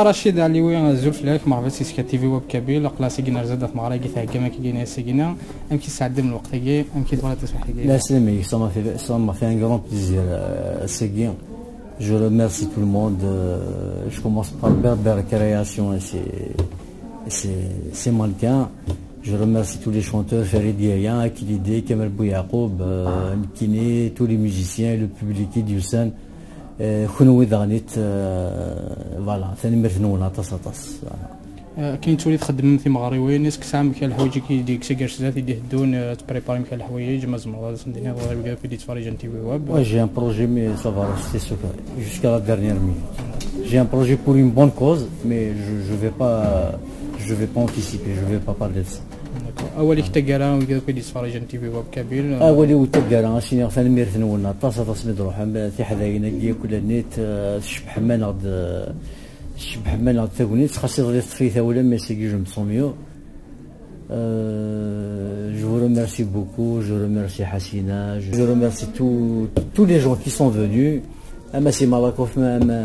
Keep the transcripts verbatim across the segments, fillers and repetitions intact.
Rachid Aliwi, azul fell-ak, merḥba s iska T V Web Kabyle, aql-aɣ seg nerza-d ɣer tmeɣra-agi theggam akka-agi ass-agi-nni. Amek i tesɛeddam lweqt-agi? Amek i twalaḍ taswiɛt-agi? La, c'est ça m'a fait, ça m'a fait un grand plaisir, euh, ass-agi. Je remercie tout le monde. Euh, je commence par Berbère Création et ses, et ses, ses mannequins. Je remercie tous les chanteurs, Farid Yaya, Akilide, Kamal Bouyakoub, euh, Nkini, tous les musiciens, le public i d-yusan. Euh, kunwi daɣen, euh, voilà, tanemmirt-nwen aṭas, aṭas. Voilà. Euh, akken i tettwali txeddmem timeɣriwin, est-ce que tesɛam kra n leḥwayeǧ i d-yekkes gar sdat i d-iteddun, euh, ad tpréparem kra n leḥwayeǧ, ma tzemreḍ ad sen-tiniḍ i wid akk i d-yettfariǧen T V Web? Ouais, j'ai un projet, mais ça va rester secret jusqu'à la dernière minute. J'ai un projet pour une bonne cause, mais je, je vais pas, je vais pas anticiper, je vais pas parler de ça. D'accord. Awal-ik taggara i wid akk i d-yettfariǧen T V Web Kabyle? Awal-iw taggara, a s-iniɣ tanemmirt-nwen aṭas, aṭas mi d-truḥem, tiḥdayin-agi akk llant, euh, tcebḥem-aneɣ-d, euh, tcebḥem-aneɣ-d tagnit, xas iḍelli teṭṭef-iyi tawla, mais ass-agi je me sens mieux. Euh, je vous remercie beaucoup, je remercie Hasina, je, je remercie tous, tous les gens qui sont venus, ama si Malakoff, ama, ama,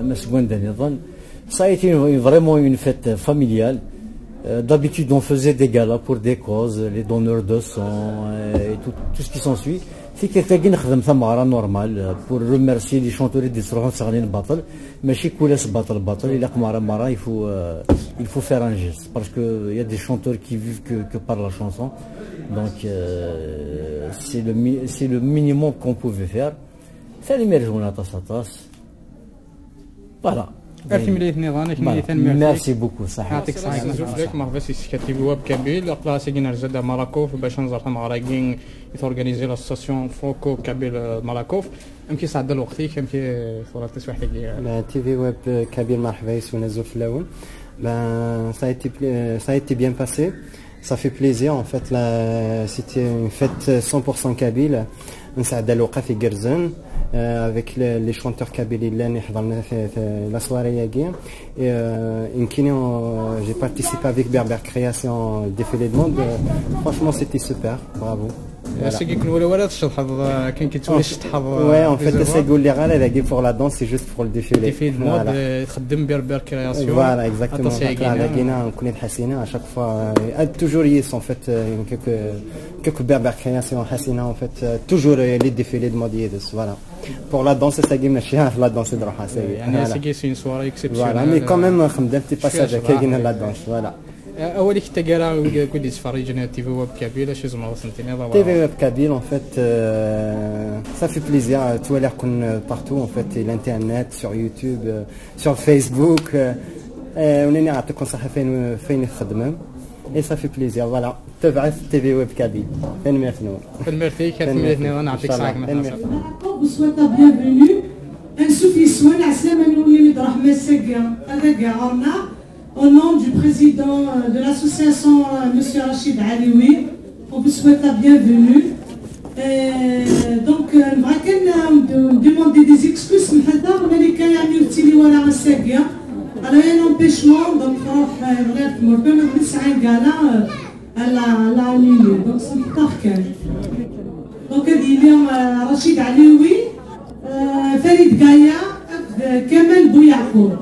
ama seg wanda nniḍen. Ça a été une- vraiment une fête familiale. Euh, d'habitude, on faisait des galas pour des causes, les donneurs de sang, euh, et tout, tout ce qui s'ensuit. Tikkelt-agi nexdem tameɣra normale, euh, pour remercier les chanteurs i d-yettruḥun sɣelin baṭel. Mačči kul ass baṭel, baṭel, ilaq merra, merra, il faut, euh, il faut faire un geste. Parce que il y a des chanteurs qui vivent que, que par la chanson. Donc, euh, c'est le mi- c'est le minimum qu'on pouvait faire. Tanemmirt-nwen aṭas, aṭas. Voilà. Ar timlilit niḍen, ak-nini. Voilà. Tanemmirt. Merci beaucoup, صحيح. يعطيك الصحة. Azul fell-ak, merḥba s iska T V Web Kabyle. Aql-aɣ ass-agi nerza-d ar Malakoff bac ad nẓer tameɣra-agi i torganizi l'association Franco-Kabyle, euh, Malakoff. Amek i tesɛedda lweqt-ik? Amek i twalaḍ taswiɛt-agi? La T V Web Kabyle, merḥba yes-wen, azul fell-awen. Ben, ça a été pl- ça a été bien passé. Ça fait plaisir, en fait, là, c'était une fête cent pour cent kabyle. Nesɛedda lewqat igerrzen, euh, avec les, les chanteurs kabyles i yellan iḥeḍren fi, fi la soirée-agi. Et, euh, Nkini, euh, j'ai participé avec Berbère Création, défilé de mode. Euh, franchement, c'était super. Bravo. Voilà. Ass-agi ur k-nuli ara tceḍḥeḍ, euh, akken i k-ttwali tceṭṭḥeḍ, euh, ouais, en fait, ass-agi ur lliɣ ara dagi pour la danse, c'est juste pour le défilé. Défilé de mode, voilà. Euh, txeddem Berbère Création. Voilà, exactement. Aṭas ayagi, aql-aɣ dagi, nekkni d Hasina, à chaque fois, euh, toujours yes, en fait, euh, quelques, quelques Berbère Création, Hasina, en fait, euh, toujours, euh, les défilés de mode yes, voilà. Pour la danse, ass-agi mačči la danse i d-ruḥeɣ, ass-agi. Voilà. Ass-agi, c'est une soirée exceptionnelle. Voilà, mais quand même, euh, xedmeɣ un petit passage, la danse, voilà. Euh, awal-ik taggara i wid akk i d-yettfariǧen T V Web Kabyle, acu tzemreḍ ad sen-tiniḍ? T V Web Kabyle, en fait, euh, ça fait plaisir, euh, ttwaliɣ-ken, euh, partout, en fait, et l'internet, sur YouTube, euh, sur Facebook, euh, euh, وناني نعطيكم الصحة فين، فين تخدموا. Et ça fait plaisir, voilà. تبعث T V Web Kabyle. Tanemmirt-nwen. Tanemmirt-ik, tanemmirt-nwen, يعطيك الصحة. Vous souhaite la bienvenue. Ansuf yes-wen, ɛeslama-nwen, imi d-truḥem ass-agi, ad agi ɣer-neɣ. Au nom du président, euh, de l'association, euh, monsieur Rachid Alioui, on vous souhaite la bienvenue. Euh, donc, euh, nebɣa kan, euh, de demander des excuses, mḥata Malika, yeɛni ur tettili ara ass-agi. Elle a un empêchement, donc, tṛuḥ, euh, ɣer tmurt, ma nesɛa gala, euh, à la, à la Alioui, donc, c'est pas kan. Donc, ad yili, euh, Rachid Alioui, euh, Farid Gaya, akked Kamal Bouyakoub.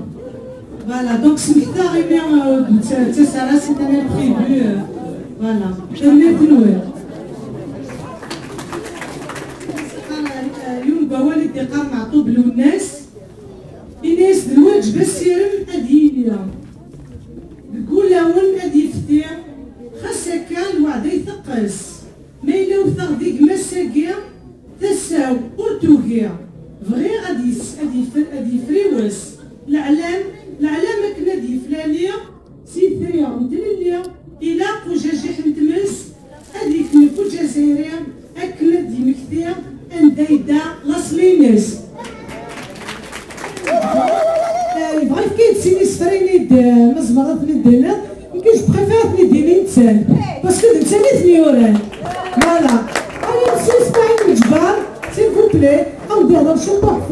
Voilà, donc, smektaɣ imi, euh, d-, d-, d-, c'est un imprévu, euh, voilà. Tanemmirt-nwen. Yiwen n wawal i d-iqqar Meɛṭub Lwennas, ini-as d lwaǧeb asirem ad yili. Deg wulawen ad yefti, xas akka lweɛda iteqqes. Ma yella wteɣ deg-m ass-agi, tasa-w ur tugi. Bɣiɣ ad yes-, ad yefr-, ad yefriwes. Leɛlam, leɛlam akken ad yeflali, s yitri n tlelli, ilaq ujajiḥ n tmes, ad yeknef ujazzayri akken ad d-yemmekti anda yedda laṣel-ines. Eh, yebɣa yefka-yi-d sin isefra-nni d, ma tzemreḍ ad ten-id-tiniḍ, nekk je préfère ad ten-id-tini nettan. Parce que d nettan i ten-yuran. Voilà. Allez, monsieur Ismaïl Mejbar, s'il vous plaît, ad d-ihḍer ciṭuḥ f,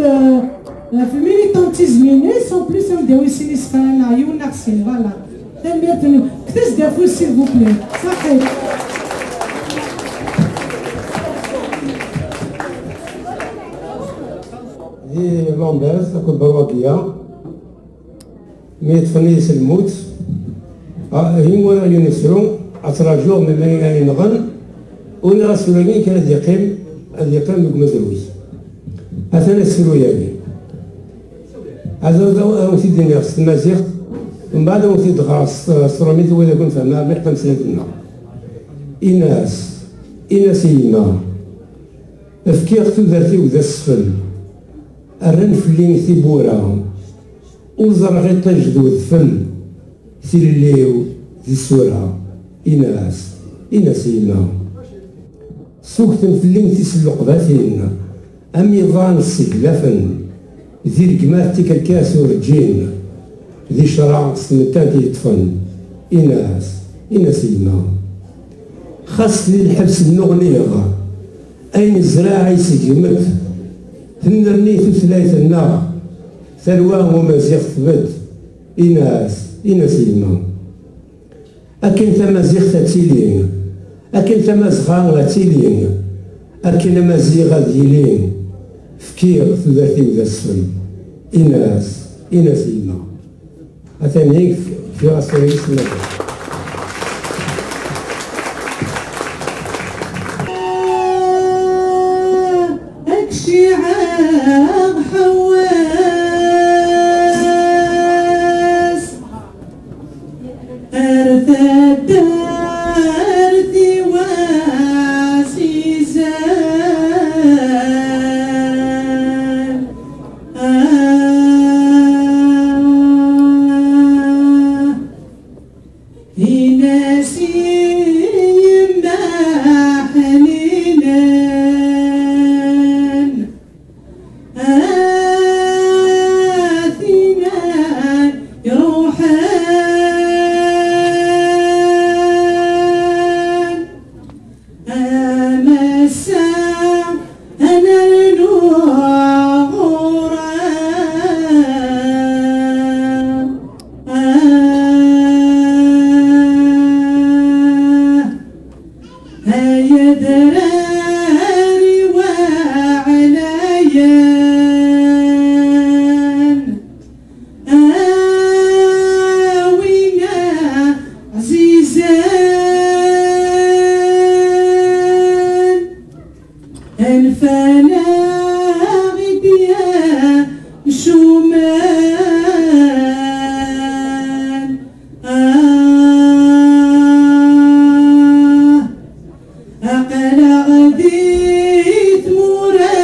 f militantisme-ines, en plus ad d-yawi sin isefra neɣ yiwen neɣ sin, voilà. Tanemmirt-nwen. Fket-as-d afus, s'il vous plaît. Saḥit. Di Lambert akked Berwagiya. Mi yeṭṭfen-iyi s lmut, ah, hin walaɣ yiwen usefru, ad traǧuɣ melmi ara yenɣen, u nniɣ asefru-agi kan ad yeqqim, ad yeqqim deg umezruy. Atan asefru-agi. Ad, ad, ad wen-t-id-iniɣ s tmaziɣt, mbeɛd ad wen-t-id-ɣreɣ s, s tṛumit, wid akk fehmeɣ mliḥ tameslayt-nneɣ. Ini-as, ini-as i yemma, efkiɣ tudert-iw d asfel, rran fell-i tiwwura, ur ẓerreɣ iṭij d udfel, tilelli-w d isura. Ini-as, ini-as i yemma, sugten fell-i tiselluqbatin, am iḍan sseglafen, di regmat tikerkas ur ǧǧin, di ccra s tmettant yeṭṭfen. Ini-as, ini-as i yemma, xas di lḥebs nnuɣniɣ, ayen nezreɛ ay segmet, tennerni tutlayt-nneɣ, tarwa umaziɣ tbedd. Ini-as, ini-as i yemma, akken tamaziɣt ad tili, akken tamazɣa ad tili, akken amaziɣ ad yili, fkiɣ tudert-iw d asfel. Ini-as, ini-as i yemma, atan-ik, fkiɣ-as tura yis-m. Ad k-cciɛeɣ Ḥewwas ar taddart-iw ɛzizan. Ah. Ini-as i yemma ḥninen, a tina iruḥen. Am ass-a ad nernu ɣur-m. Ah, ay adrar-iw ɛlayen. A win ɛzizen, anef-aneɣ-id ya mcumen. Ah, aql-aɣ di tmura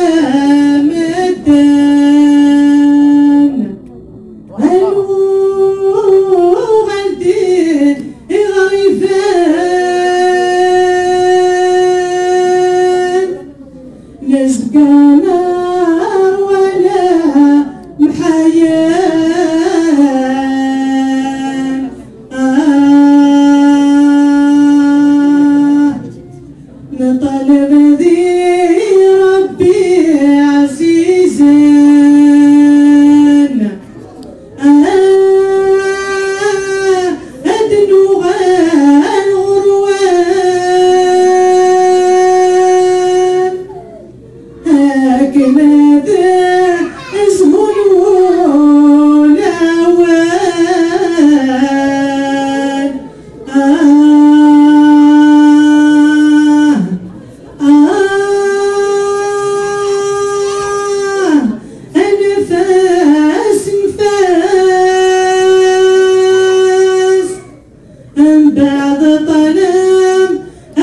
medden, ad nuɣal d iɣriben, nezga nerwa lemḥayen. Ah, nṭaleb di Ṛebbi ɛzizen, a ad nuɣal ɣur-wen. Akken ad zhun wulawen. Ah, ah, anef-as, anef-as. Mbeɛd ṭṭalem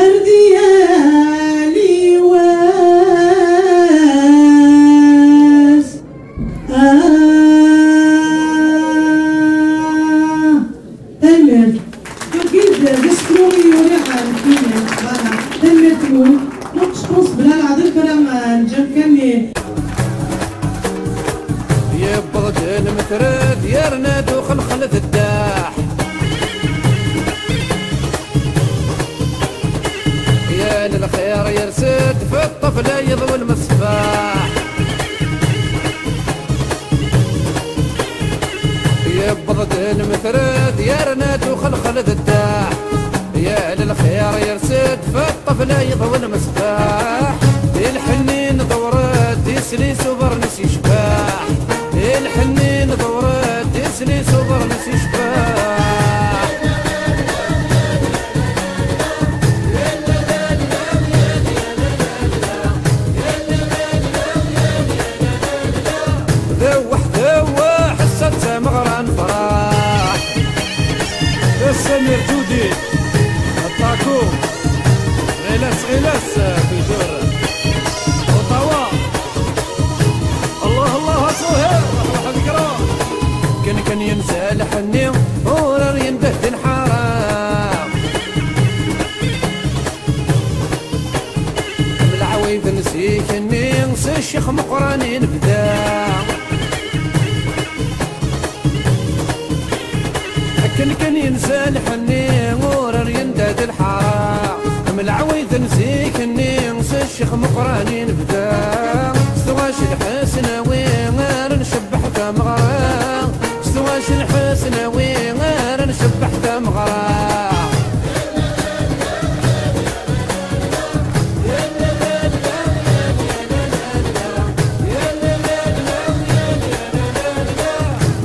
ar d yali wass. Ah, tanemmirt. Wagi d asefru i uriɣ nekkini. Voilà. Tanemmirt-nwen. Donc, je pense, bla leɛḍil, tura, ah, neǧǧa kan i Yewweḍ-d lmetred, yerna-d uxelxel d ddaḥ. Yal lxir yers-d f ṭṭbla, yiḍ lmeṣbaḥ. Yewweḍ-d lmetred, yerna-d uxelxel d ddaḥ. Yal lxir yers-d f ṭṭbla, yiḍ lmeṣbaḥ. Lḥenni n ḍewret, isli s ubernis yecbeḥ. Lḥenni n ḍewret, isli s ubernis Nnes icebbeḥ. Dewweḥ, dewweḥ, ass-a d tameɣra nefraḥ. Samir Tudi, Ṭaku, Ɣilas, Ɣilas, toujours. Ottawa. الله الله سهير، روح بكرة. كان كان ينزل حني ورا ينده الحرام. العويد نسيك اني نسى الشيخ مقراني نبدا. Akken kan yenza lḥenni, ur ar yendad lḥara. Am lɛawid n zik-nni, s ccix Meqqran i nebda. S tuɣac lḥesnawi, ar ncebbeḥ tameɣra. S tuɣac lḥesnawi, ar ncebbeḥ tameɣra.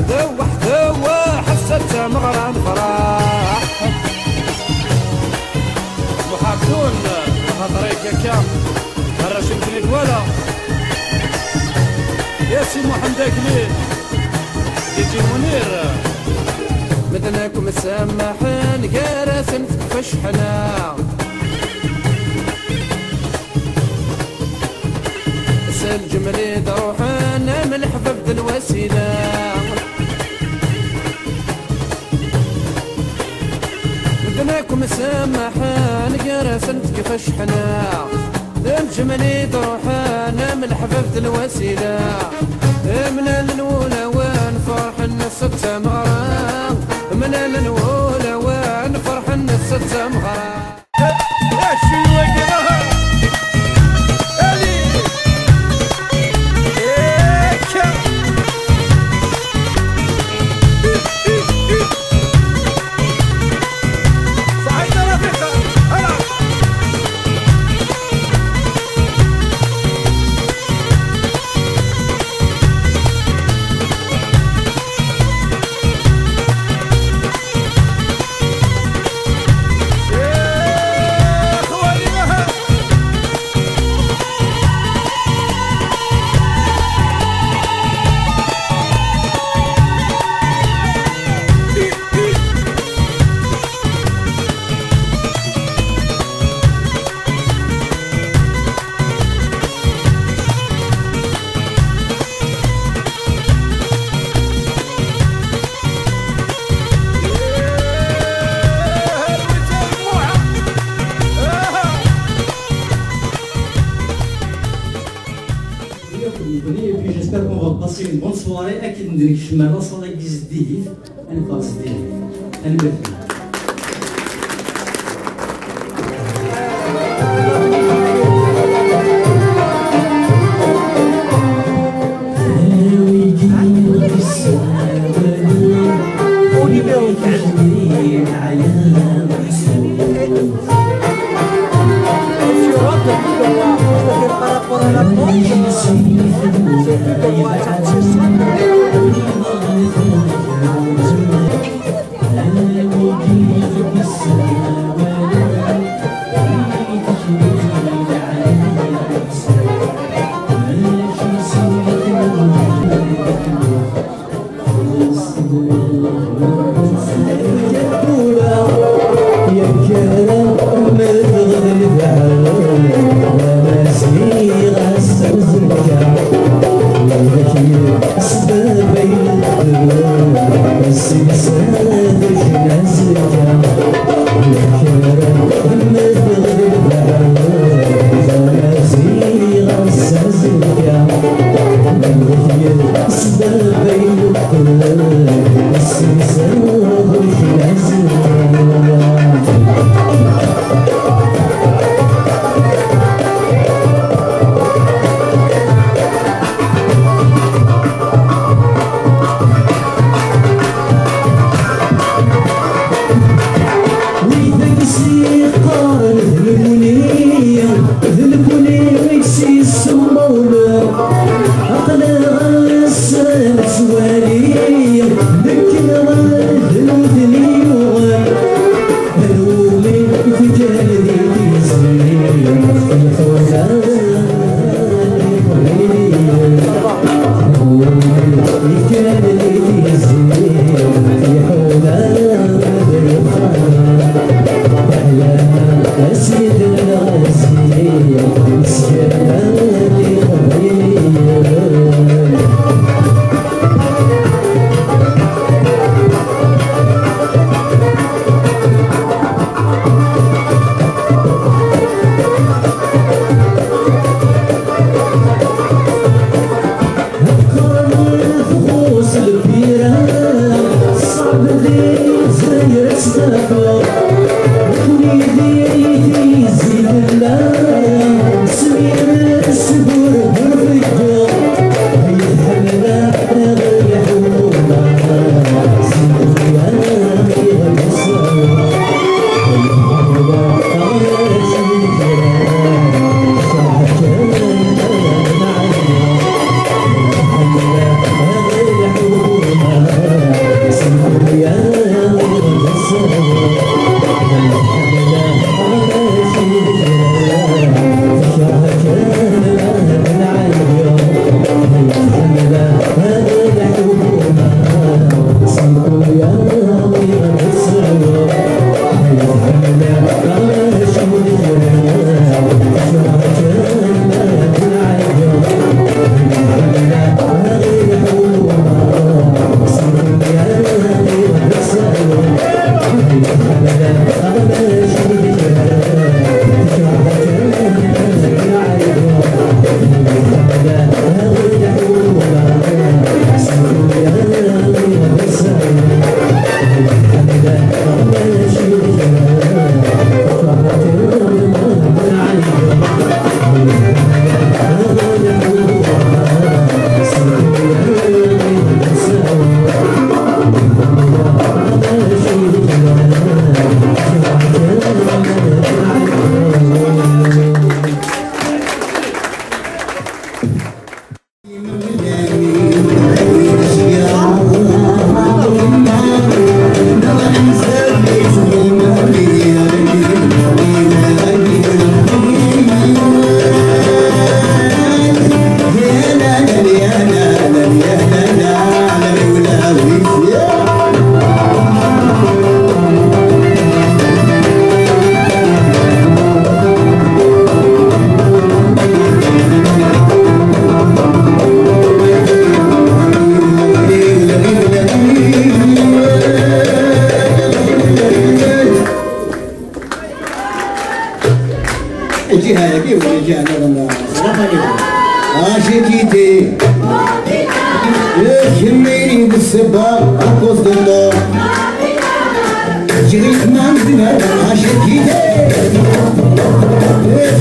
Dewweḥ, dewweḥ, ass-a d tameɣra nefraḥ. Muḥaddun, xaṭer-ik akka, arrac n Tnidwala. Ya Si Muḥend Akli, Didi Munir. Medden akk msamaḥen, gar-asen tekfa cceḥna. S lǧeml i d-ruḥen am leḥbab d lwasila. Medden akk msamaḥen, gar-asen tekfa cceḥna. D lǧeml i d-ruḥen am leḥbab d lwasila. Mlalen wulawen ferḥen ass-a d tameɣra. Mlalen wulawen ferḥen ass-a d tameɣra. Et puis j'espère qu'on va passer une bonne soirée. Akken d-nekcem ar la salle-agi zeddiget, ad neffeɣ zeddiget. Tanemmirt. Wid i s-yeqqaren d nekni, d nekni i s-yessemmawlen. Aql-aɣ ass-a nettwali, nekk neɣ الجهة هذه ولا الجهة هذا ولا؟ السلام عليكم. اش كيتي؟ كميني بالسبة اكوز دو طور. جري ما نزمر. اش كيتي؟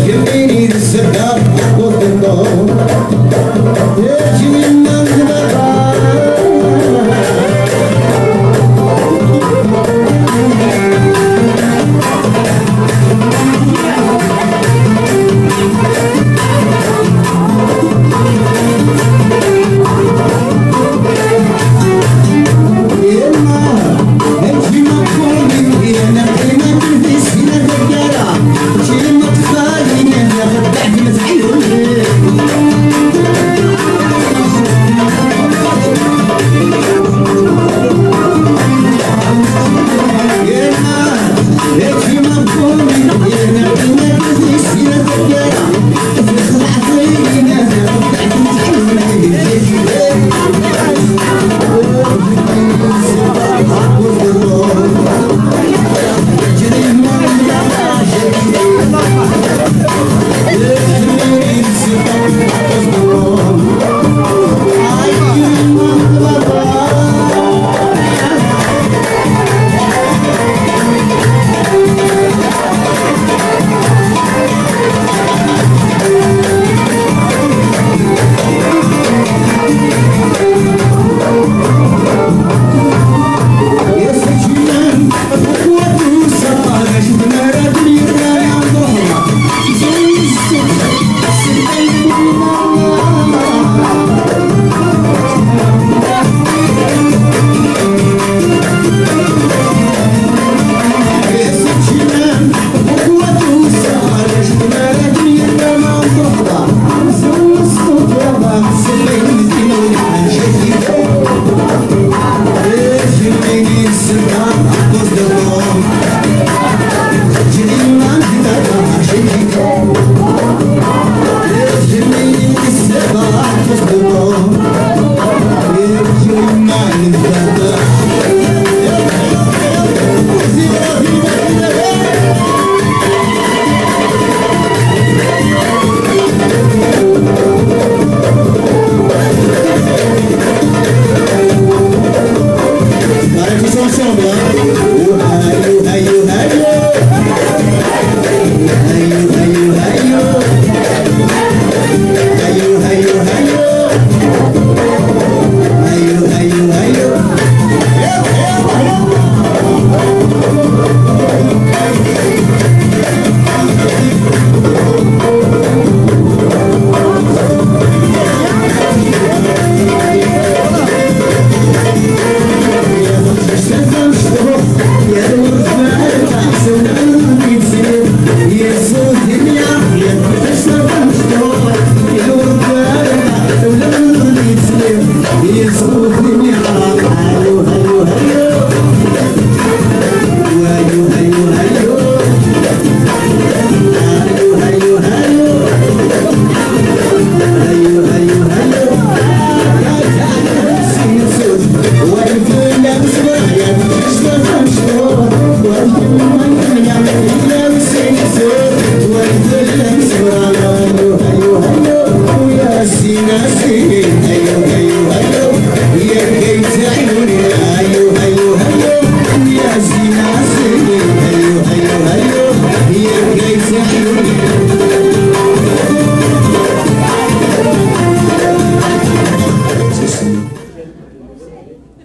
كميني بالسبة اكوز دو طور. جري ما نزمر.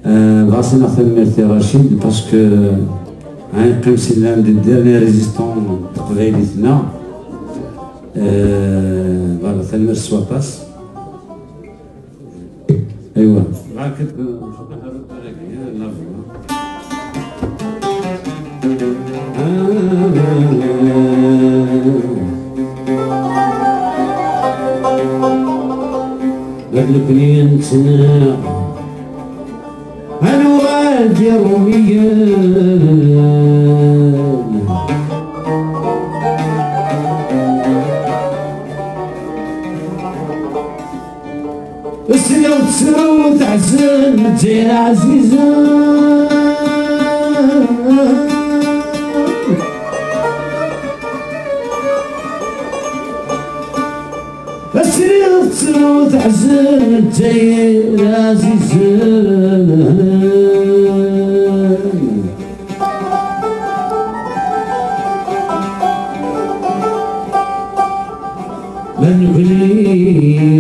Euh, bɣiɣ ad s-iniɣ tanemmirt i Rachid, parce que, euh, yeqqim c'est l'un des derniers résistants n teqbaylit-nneɣ. Euh, voilà, tanemmirt s waṭas. Aywa. Bɣiɣ ad k-, Ad nekni nettnaɣ, ad nuɣal d iṛumiyen. Sliɣ tettru teḥzen Lezzayer ɛzizen. Sliɣ tettru teḥzen Lezzayer ɛzizen. Ma nekni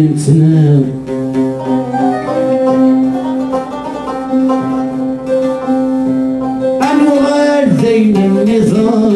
nettnaɣ, ad nuɣal d ayen nniḍen.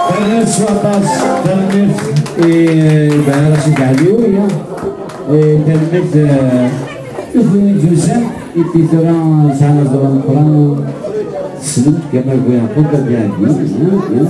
Tanemmirt s waṭas, tanemmirt i Bahara Sidi Ɛli, ya. Eh, tanemmirt, eh, i kunwi d-yusan, i tura yesɛan aẓra meqqren, tessnem, Kamal Bu Yeɛqub, ad iɛeddi, ya, ya.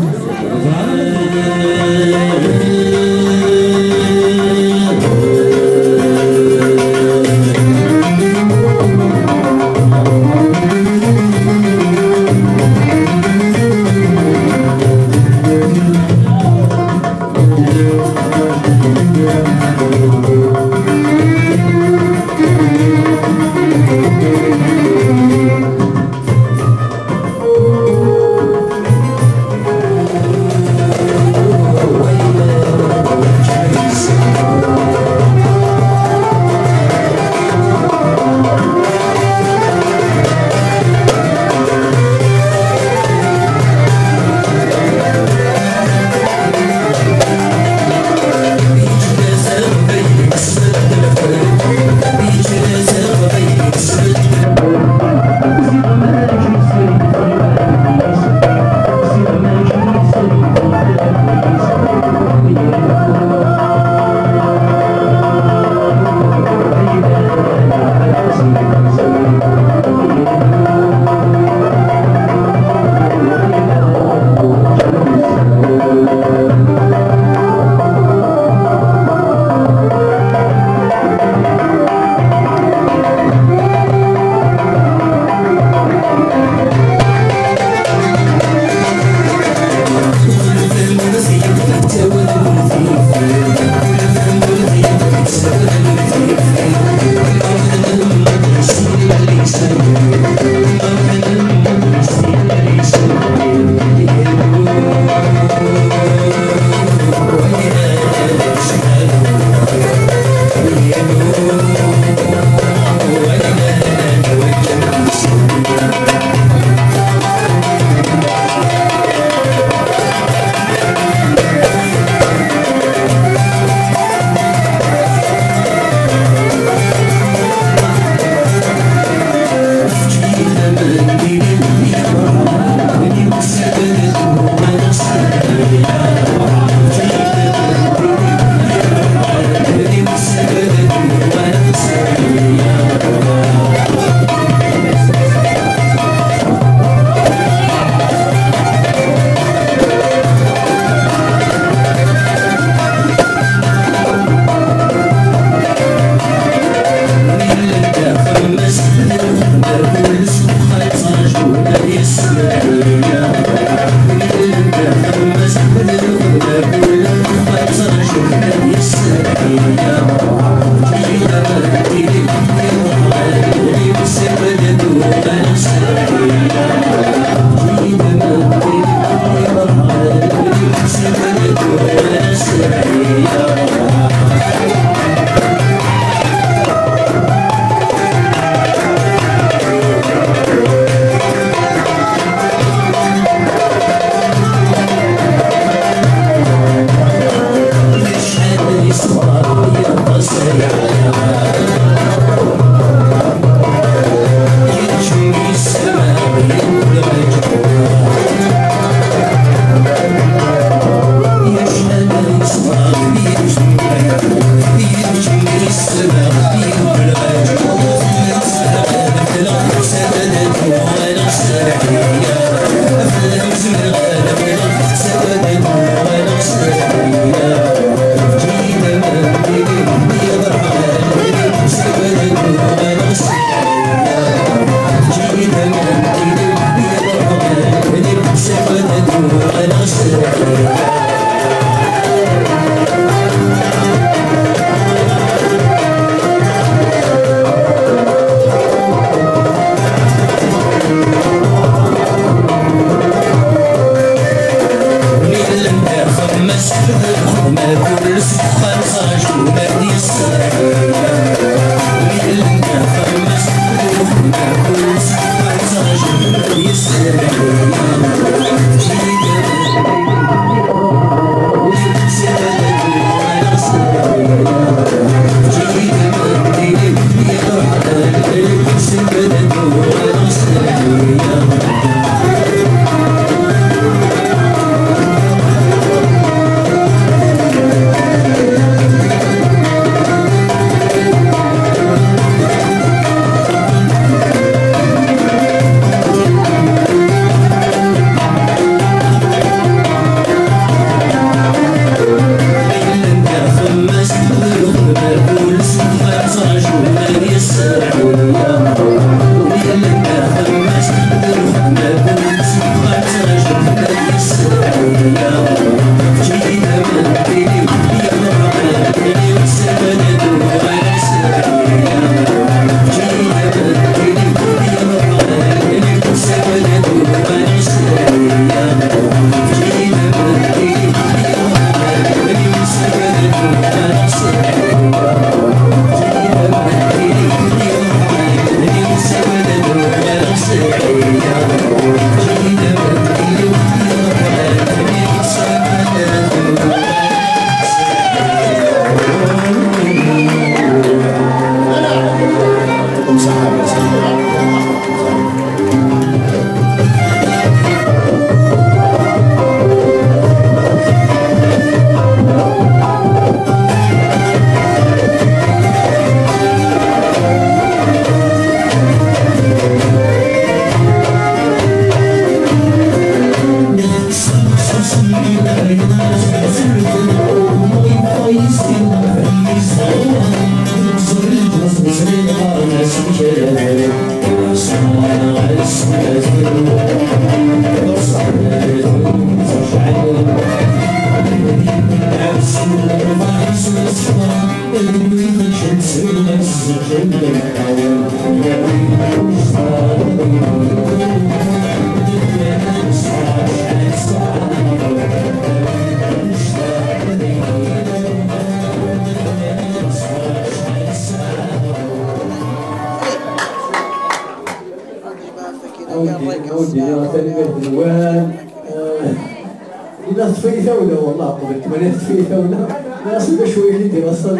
Awdi, awdi, tanemmirt-nwen. Eh, illa teṭṭef-iyi tawla, wallah, qbel kmani teṭṭef-iyi tawla. Merci d acu yelli d ass-a.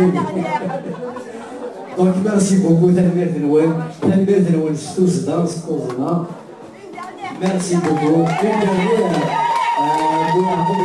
Donc, merci beaucoup, tanemmirt-nwen. Tanemmirt-nwen s tuzzla, s tuẓna. Merci beaucoup. Une dernière, euh, pour